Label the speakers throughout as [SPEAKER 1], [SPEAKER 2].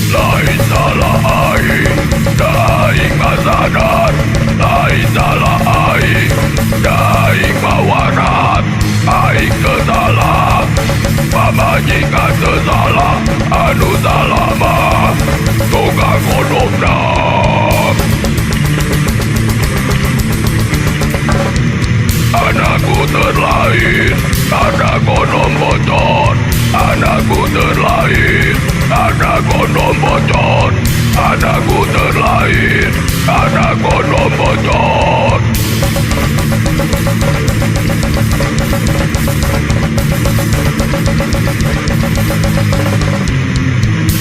[SPEAKER 1] Lain salah aing, daing masadar. Lain salah aing, daing mawarat. Aing tersalah, pamajikan tersalah, anu salah mah tukang kondomna. Anakku terlahir karena kondom bocor. Anakku terlahir karena kondom bocor. Anakku terlahir karena kondom bocor.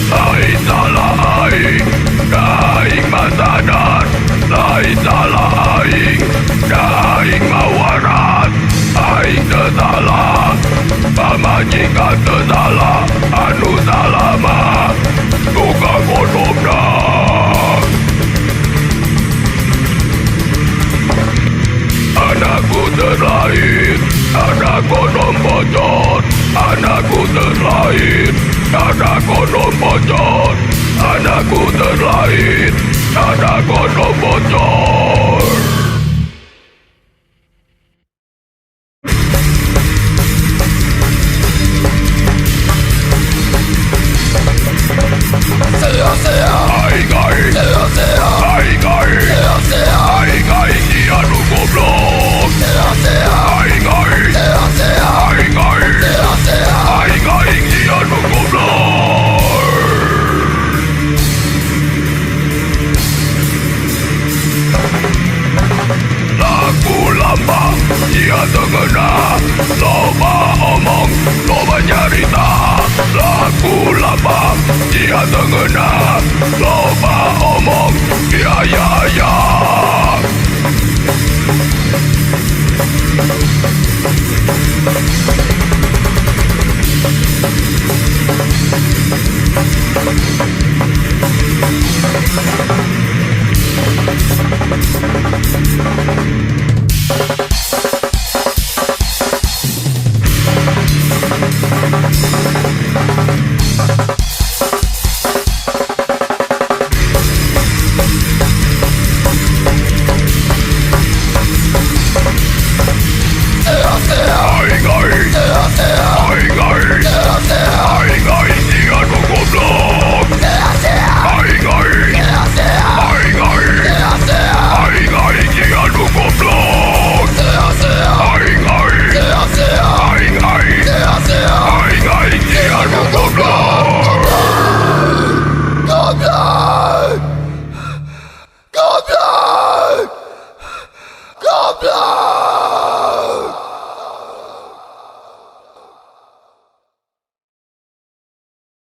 [SPEAKER 1] Lain salah aing, daing masadar. Lain salah aing, daing mawarat. Aing tersalah, pamajikan tersalah, anu salah mah tukang kondomna. Anakku terlahir karena kondom bocor. Anakku terlahir karena kondom bocor. Anakku terlahir karena kondom bocor. Aing aing aing aing aing aing dia nu goblok. Aing aing aing aing aing aing dia nu goblok. Laku lambang dia terkena, loba omong loba nyarita. Laku lambang dia terkena, loba omong ya ya ya. Aing aing aing aing